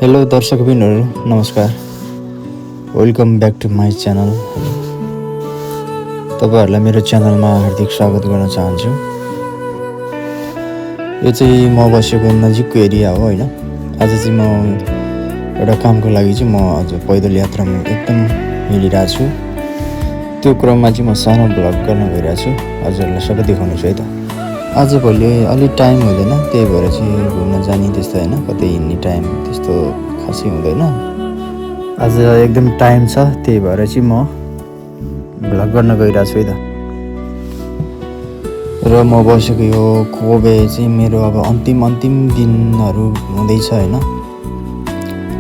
Hello दर्शकबिनहरू नमस्कार। Welcome back to my channel. तपाईहरुलाई मेरो च्यानलमा हार्दिक स्वागत गर्न चाहन्छु। यो चाहिँ म बसेको नजिकको एरिया हो हैन। आज चाहिँ म एउटा कामको लागि चाहिँ म आज पैदल यात्रामा एकदम हिँडिरहेको छु। त्यो क्रममा चाहिँ म सानो भ्लग गर्न गइरहेको छु। हजुरहरुलाई सबै देखाउनेछु है त। आज भोलि अलि टाइम हुँदैन, त्यही भएर चाहिँ घुम्न जाने त्यस्तो हैन, कतै हिँड्ने टाइम त्यस्तो खासै हुँदैन। आज एकदम टाइम छ, त्यही भएर चाहिँ म भ्लग गर्न गइरहेको छु है त। र म बसेको यो कोबे चाहिँ मेरो अब अन्तिम दिनहरू हुँदैछ हैन।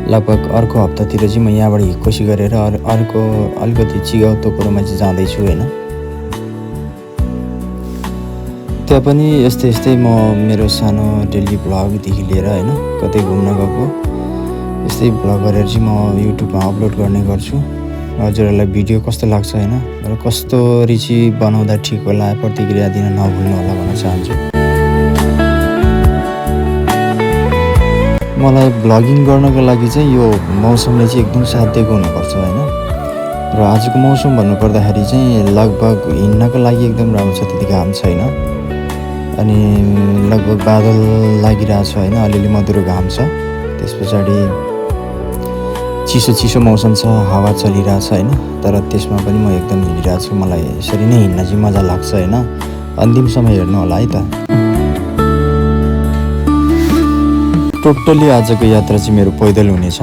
लगभग अर्को हप्तातिर चाहिँ म यहाँबाट हिक्कोसी गरेर अर्को अलिकति चिगाउतोकोमा चाहिँ जाँदैछु हैन। त्यहाँ पनि यस्तै म मेरो सानो डेली भ्लगदेखि लिएर हैन कतै घुम्न गएको यस्तै भ्लग गरेर चाहिँ म युट्युबमा अपलोड गर्ने गर्छु। हजुरहरुलाई भिडियो कस्तो लाग्छ हैन र कस्तोरी चाहिँ बनाउँदा ठिक होला प्रतिक्रिया दिन नभुल्नु होला भन्न चाहन्छु। मलाई भ्लगिङ गर्नको लागि चाहिँ यो मौसमले चाहिँ एकदम साथ दिएको हुनुपर्छ हैन। र आजको मौसम भन्नुपर्दाखेरि चाहिँ लगभग हिँड्नको लागि एकदम राम्रो छ, त्यति घाम छैन अनि लगभग बादल लागिरहेको छ हैन, अलिअलि मधुरो घाम छ। त्यसपछि चिसो मौसम छ, हावा चलिरहेको छ हैन। तर त्यसमा पनि म एकदम हिँडिरहेको छु। मलाई यसरी नै हिँड्न चाहिँ मजा लाग्छ हैन। अन्तिमसम्म हेर्नु होला है त। टोटली आजको यात्रा चाहिँ मेरो पैदल हुनेछ।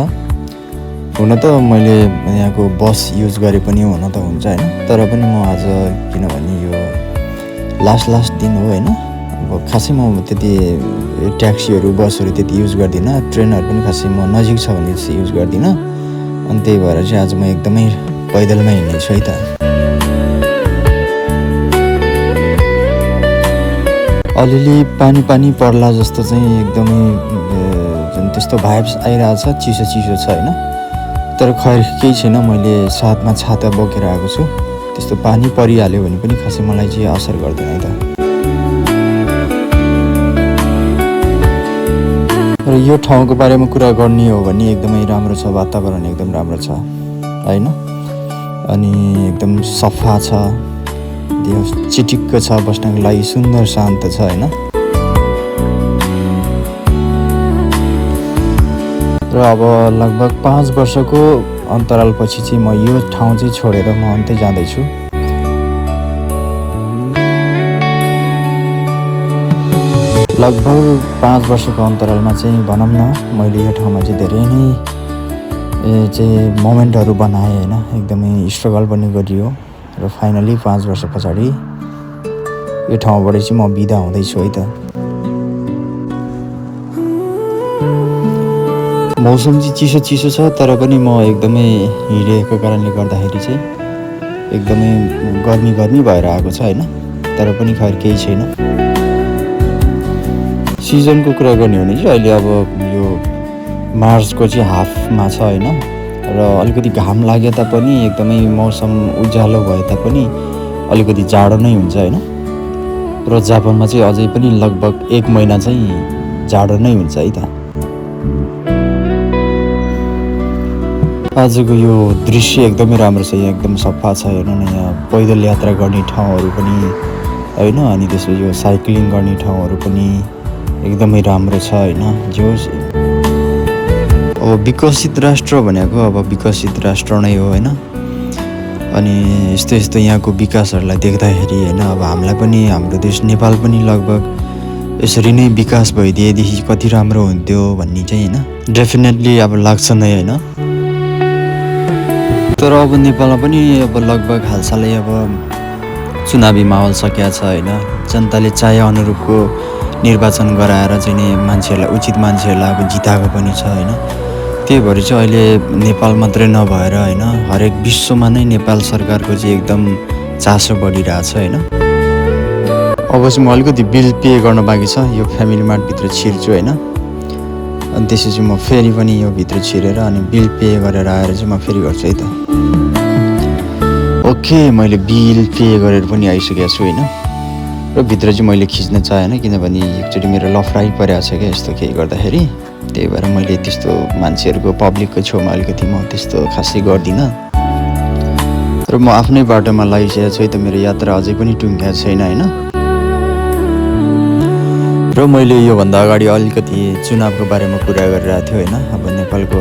हुन त मैले यहाँको बस युज गरे पनि हुन त हुन्छ हैन, तर पनि म आज किनभने यो लास्ट दिन हो हैन, अब खासै म त्यति ट्याक्सीहरू बसहरू त्यति युज गर्दिनँ, ट्रेनहरू पनि खासै म नजिक छ भने चाहिँ युज गर्दिनँ। अनि त्यही भएर चाहिँ आज म एकदमै पैदलमै हिँड्नेछु है त। अलिअलि पानी पर्ला जस्तो चाहिँ एकदमै जुन त्यस्तो भाइब्स आइरहेको छ, चिसो छ हैन। तर खैर केही छैन, मैले साथमा छाता बोकेर आएको छु। त्यस्तो पानी परिहाल्यो भने पनि खासै मलाई चाहिँ असर गर्दैन है त। र यो ठाउँको बारेमा कुरा गर्ने हो भने एकदमै राम्रो छ, वातावरण एकदम राम्रो छ हैन। अनि एकदम सफा छ, चिटिक्क छ, बस्नको लागि सुन्दर शान्त छ हैन। र अब लगभग 5 वर्षको अन्तरालपछि चाहिँ म यो ठाउँ चाहिँ छोडेर म अन्तै जाँदैछु। लगभग 5 वर्षको अन्तरालमा चाहिँ भनौँ न मैले यो ठाउँमा चाहिँ धेरै नै चाहिँ मोमेन्टहरू बनाएँ हैन। एकदमै स्ट्रगल पनि गरियो र फाइनली 5 वर्ष पछाडि यो ठाउँबाट चाहिँ म बिदा हुँदैछु है त। मौसम चाहिँ चिसो छ, तर पनि म एकदमै हिँडेको कारणले गर्दाखेरि चाहिँ एकदमै गर्मी भएर आएको छ हैन। तर पनि खैर केही छैन। सिजनको कुरा गर्ने हो भने चाहिँ अहिले अब यो मार्चको चाहिँ हाफमा छ हैन। र अलिकति घाम लागे तापनि एकदमै मौसम उज्यालो भए तापनि अलिकति जाडो नै हुन्छ हैन। र जापानमा चाहिँ अझै पनि लगभग 1 महिना चाहिँ जाडो नै हुन्छ है त। आजको यो दृश्य एकदमै राम्रो छ, यहाँ एकदम सफा छ हेर्नु न। यहाँ पैदल यात्रा गर्ने ठाउँहरू पनि हैन, अनि त्यसपछि यो साइक्लिङ गर्ने ठाउँहरू पनि एकदमै राम्रो छ हैन। जो अब विकसित राष्ट्र भनेको अब विकसित राष्ट्र नै हो हैन। अनि यस्तो यहाँको विकासहरूलाई देख्दाखेरि हैन, अब हामीलाई पनि हाम्रो देश नेपाल पनि लगभग यसरी नै विकास भइदिएदेखि कति राम्रो हुन्थ्यो भन्ने चाहिँ हैन डेफिनेटली अब लाग्छ नै हैन। तर अब नेपालमा पनि अब लगभग हालसालै अब चुनावी माहौल सकिया छ हैन। जनताले चाहे अनुरूपको निर्वाचन गराएर चाहिँ नि मान्छेहरूलाई उचित मान्छेहरूलाई अब जिताएको पनि छ हैन। त्यही भएर चाहिँ अहिले नेपाल मात्रै नभएर हैन हरेक विश्वमा नै नेपाल सरकारको चाहिँ एकदम चासो बढिरहेछ हैन। अब चाहिँ म अलिकति बिल पे गर्न बाँकी छ, यो फ्यामिली मार्ट भित्र छिर्छु हैन। अनि त्यसपछि म फेरि पनि यो भित्र छिरेर अनि बिल पे गरेर आएर चाहिँ म फेरि गर्छु है त। ओके, मैले बिल पे गरेर पनि आइसकेको छु हैन। र भित्र चाहिँ मैले खिच्न चाहेन किनभने एकचोटि मेरो लफडाइ परेको छ क्या यस्तो केही गर्दाखेरि। त्यही भएर मैले त्यस्तो मान्छेहरूको पब्लिकको छेउमा अलिकति म त्यस्तो खासै गर्दिनँ। र म आफ्नै बाटोमा लागिसकेको छु है त, मेरो यात्रा अझै पनि टुङ्गिएको छैन होइन। र मैले योभन्दा अगाडि अलिकति चुनावको बारेमा कुरा गरिरहेको थियो होइन। अब नेपालको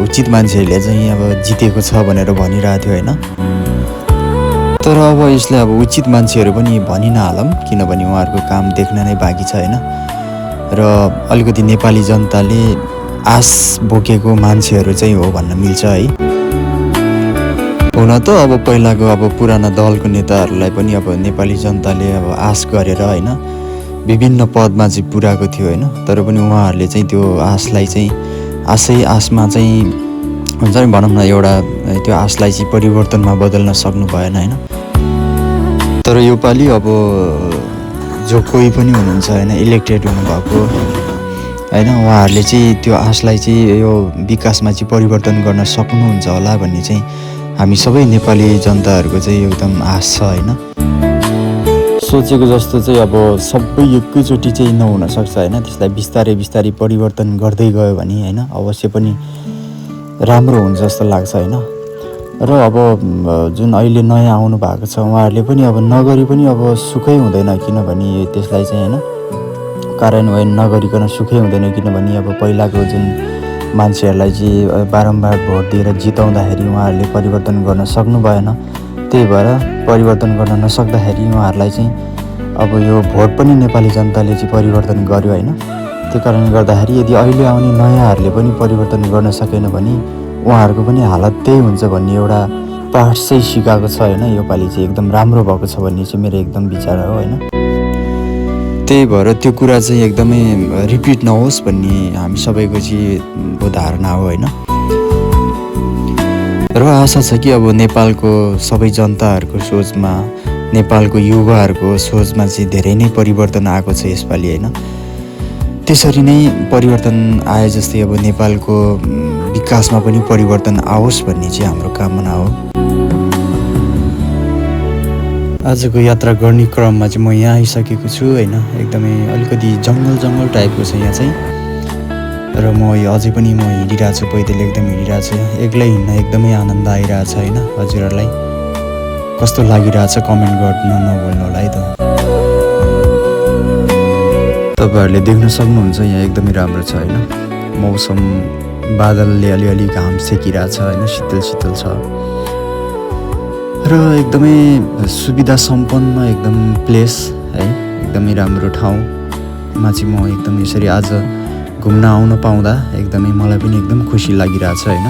उचित मान्छेहरूले चाहिँ अब जितेको छ भनेर भनिरहेको थियो होइन। तर अब यसले अब उचित मान्छेहरू पनि भनि नहालौँ किनभने उहाँहरूको काम देख्न नै बाँकी छ होइन। र अलिकति नेपाली जनताले आश बोकेको मान्छेहरू चाहिँ हो भन्न मिल्छ है। हुन त अब पहिलाको अब पुराना दलको नेताहरूलाई पनि अब नेपाली जनताले अब आश गरेर होइन विभिन्न पदमा चाहिँ पुर्याएको थियो होइन। तर पनि उहाँहरूले चाहिँ त्यो आशलाई चाहिँ आशमा चाहिँ हुन्छ नि भनौँ न एउटा त्यो आशलाई चाहिँ परिवर्तनमा बदल्न सक्नु भएन होइन। तर योपालि अब जो कोही पनि हुनुहुन्छ होइन इलेक्टेड हुनुभएको होइन उहाँहरूले चाहिँ त्यो आशलाई चाहिँ यो विकासमा चाहिँ परिवर्तन गर्न सक्नुहुन्छ होला भन्ने चाहिँ हामी सबै नेपाली जनताहरूको चाहिँ एकदम आश छ होइन। सोचेको जस्तो चाहिँ अब सबै एकैचोटि चाहिँ नहुन सक्छ होइन। त्यसलाई बिस्तारै बिस्तारै परिवर्तन गर्दै गयो भने होइन अवश्य पनि राम्रो हुन्छ जस्तो लाग्छ होइन। र अब जुन अहिले नयाँ आउनु भएको छ उहाँहरूले पनि अब नगरी पनि अब सुखै हुँदैन किनभने त्यसलाई चाहिँ होइन कार्यान्वयन नगरिकन सुखै हुँदैन किनभने अब पहिलाको जुन मान्छेहरूलाई चाहिँ बारम्बार भोट दिएर जिताउँदाखेरि उहाँहरूले परिवर्तन गर्न सक्नु भएन। त्यही भएर परिवर्तन गर्न नसक्दाखेरि उहाँहरूलाई चाहिँ अब यो भोट पनि नेपाली जनताले चाहिँ परिवर्तन गर्यो होइन। त्यो कारणले गर्दाखेरि यदि अहिले आउने नयाँहरूले पनि परिवर्तन गर्न सकेन भने उहाँहरूको पनि हालत त्यही हुन्छ भन्ने एउटा पाठ चाहिँ सिकाएको छ होइन। योपालि चाहिँ एकदम राम्रो भएको छ भन्ने चाहिँ मेरो एकदम विचार हो होइन। त्यही भएर त्यो कुरा चाहिँ एकदमै रिपिट नहोस् भन्ने हामी सबैको चाहिँ धारणा हो होइन। र आशा छ कि अब नेपालको सबै जनताहरूको सोचमा नेपालको युवाहरूको सोचमा चाहिँ धेरै नै परिवर्तन आएको छ यसपालि होइन। त्यसरी नै परिवर्तन आए जस्तै अब नेपालको विकासमा पनि परिवर्तन आओस् भन्ने चाहिँ हाम्रो कामना हो। आजको यात्रा गर्ने क्रममा चाहिँ म यहाँ आइसकेको छु होइन। एकदमै अलिकति जङ्गल टाइपको छ यहाँ चाहिँ। र म अझै पनि म हिँडिरहेको छु पैदल एकदम हिँडिरहेको छु। एक्लै हिँड्न एकदमै आनन्द आइरहेछ होइन। हजुरहरूलाई कस्तो लागिरहेछ कमेन्ट गर्न नभुल्नु होला है त। तपाईँहरूले देख्न सक्नुहुन्छ यहाँ एकदमै राम्रो छ होइन। मौसम बादलले अलिअलि घाम सेकिरहेछ होइन, शीतल छ र एकदमै सुविधा सम्पन्न एकदम प्लेस है। एकदमै राम्रो ठाउँमा चाहिँ म एकदम यसरी आज घुम्न आउन पाउँदा एकदमै मलाई पनि एकदम खुसी लागिरहेछ होइन।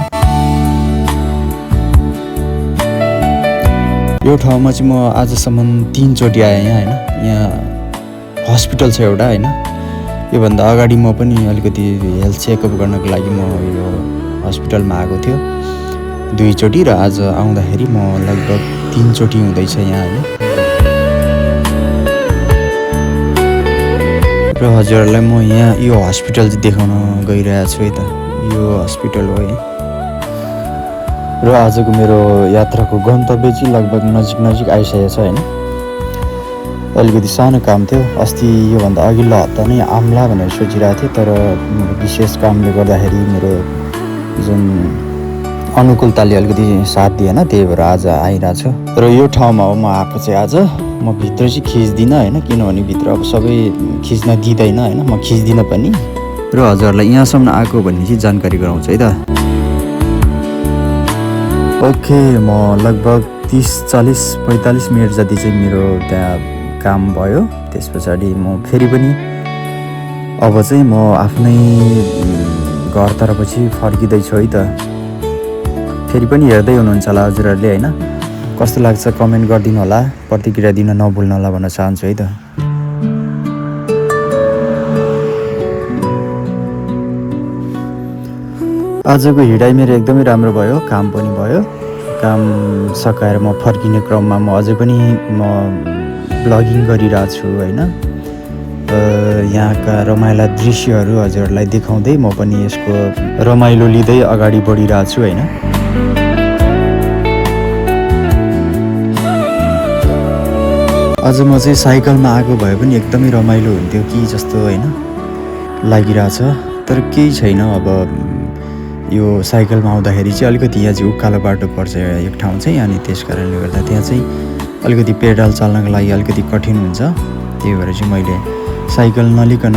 यो ठाउँमा चाहिँ म आजसम्म 3 चोटि आएँ यहाँ होइन। यहाँ हस्पिटल छ एउटा होइन। योभन्दा अगाडि म पनि अलिकति हेल्थ चेकअप गर्नको लागि म यो हस्पिटलमा आएको थियो 2 चोटि र आज आउँदाखेरि म लगभग 3 चोटि हुँदैछ यहाँ होइन। र हजुरहरूलाई म यहाँ यो हस्पिटल चाहिँ देखाउन गइरहेको छु है त। यो हस्पिटल हो है। र आजको मेरो यात्राको गन्तव्य चाहिँ लगभग नजिक आइसकेको छ होइन। अलिकति सानो काम थियो अस्ति योभन्दा अघिल्लो हप्ता नै आम्ला भनेर सोचिरहेको थिएँ। तर विशेष कामले गर्दाखेरि मेरो जुन अनुकूलताले अलिकति साथ दिएन। त्यही भएर आज आइरहेको छु। र यो ठाउँमा हो म आएको चाहिँ आज। म भित्र चाहिँ खिच्दिनँ होइन किनभने भित्र अब सबै खिच्न दिँदैन होइन। म खिच्दिनँ पनि र हजुरहरूलाई यहाँसम्म आएको भन्ने चाहिँ जानकारी गराउँछु है त। ओके म लगभग 30-40-45 मिनट जति चाहिँ मेरो त्यहाँ काम भयो। त्यस पछाडि म फेरि पनि अब चाहिँ म आफ्नै घरतर्फ चाहिँ फर्किँदैछु है त। फेरि पनि हेर्दै हुनुहुन्छ होला हजुरहरूले होइन। कस्तो लाग्छ कमेन्ट गरिदिनु होला, प्रतिक्रिया दिन नभुल्नु होला भन्न चाहन्छु है त। आजको हिँडाइ मेरो एकदमै राम्रो भयो, काम पनि भयो। काम सकाएर म फर्किने क्रममा म अझै पनि म ब्लगिङ गरिरहेको छु होइन। यहाँका रमाइला दृश्यहरू हजुरहरूलाई देखाउँदै म पनि यसको रमाइलो लिँदै अगाडि बढिरहेको छु होइन। अझ म चाहिँ साइकलमा आएको भए पनि एकदमै रमाइलो हुन्थ्यो कि जस्तो होइन लागिरहेछ। तर केही छैन अब यो साइकलमा आउँदाखेरि चाहिँ अलिकति यहाँ चाहिँ उकालो बाटो पर्छ एक ठाउँ चाहिँ, अनि त्यस कारणले गर्दा त्यहाँ चाहिँ अलिकति पेडल चल्नको लागि अलिकति कठिन हुन्छ। त्यही भएर चाहिँ मैले साइकल नलिकन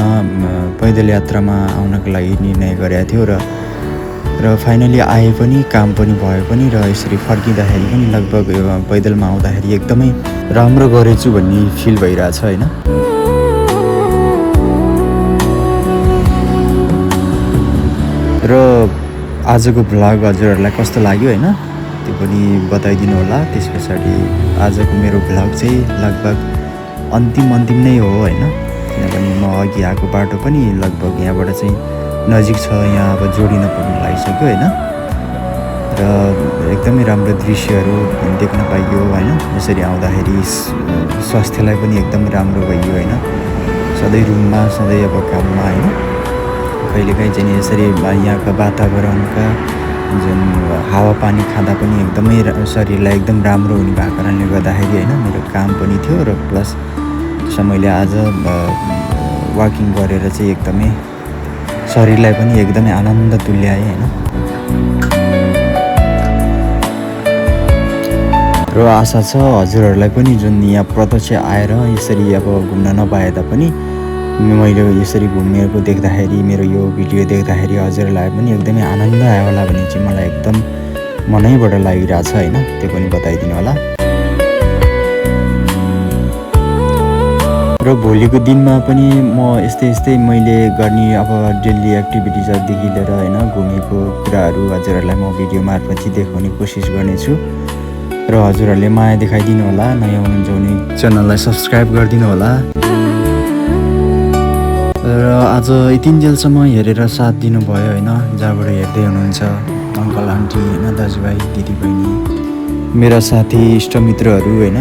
पैदल यात्रामा आउनको लागि निर्णय गरेको थियो र फाइनली आए पनि, काम पनि भयो पनि, र यसरी फर्किँदाखेरि पनि लगभग पैदलमा आउँदाखेरि एकदमै राम्रो गरेछु भन्ने फिल भइरहेछ होइन। र आजको भ्लग हजुरहरूलाई कस्तो लाग्यो होइन त्यो पनि बताइदिनु होला। त्यस पछाडि आजको मेरो भ्लग चाहिँ लगभग अन्तिम नै हो होइन, किनभने म अघि आएको बाटो पनि लगभग यहाँबाट चाहिँ नजिक छ, यहाँ अब जोडिन पुग्न लागिसक्यो होइन। र एकदमै राम्रो दृश्यहरू देख्न पाइयो होइन। यसरी आउँदाखेरि स्वास्थ्यलाई पनि एकदम राम्रो भइयो होइन। सधैँ रुममा, सधैँ अब काममा होइन, कहिलेकाहीँ चाहिँ यसरी यहाँका वातावरणका जुन हावापानी खाँदा पनि एकदमै शरीरलाई एकदम राम्रो हुने भएको कारणले गर्दाखेरि होइन, मेरो काम पनि थियो र प्लस मैले आज वाकिङ गरेर चाहिँ एकदमै शरीरलाई पनि एकदमै आनन्द तुल्याएँ होइन। र आशा छ हजुरहरूलाई पनि जुन यहाँ प्रत्यक्ष आएर यसरी अब घुम्न नपाए तापनि मैले यसरी घुमेको देख्दाखेरि, मेरो यो भिडियो देख्दाखेरि हजुरहरूलाई पनि एकदमै आनन्द आयो होला भन्ने चाहिँ मलाई एकदम मनैबाट लागिरहेछ होइन। त्यो पनि बताइदिनु होला। र भोलिको दिनमा पनि म यस्तै मैले गर्ने अब डेली एक्टिभिटिजहरूदेखि लिएर होइन घुमेको कुराहरू हजुरहरूलाई म भिडियो मार्फत चाहिँ देखाउने कोसिस गर्नेछु। र हजुरहरूले माया देखाइदिनु होला। नयाँ हुनुहुन्छ भने च्यानललाई सब्सक्राइब गरिदिनु होला। र आज यतिन्जेलसम्म हेरेर साथ दिनुभयो होइन, जहाँबाट हेर्दै हुनुहुन्छ अङ्कल आन्टी होइन, दाजुभाइ दिदीबहिनी, मेरा साथी इष्टमित्रहरू होइन,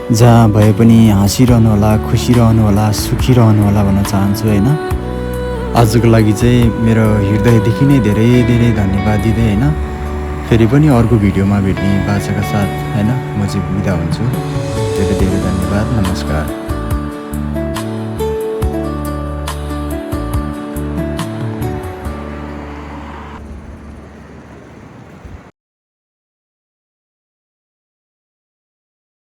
जहाँ भए पनि हाँसिरहनु होला, खुसी रहनु होला, सुखी रहनु होला भन्न चाहन्छु होइन। आजको लागि चाहिँ मेरो हृदयदेखि नै धेरै धन्यवाद दिँदै होइन, फेरि पनि अर्को भिडियोमा भेट्ने बाचाका साथ होइन म चाहिँ बिदा हुन्छु। धेरै धन्यवाद। नमस्कार।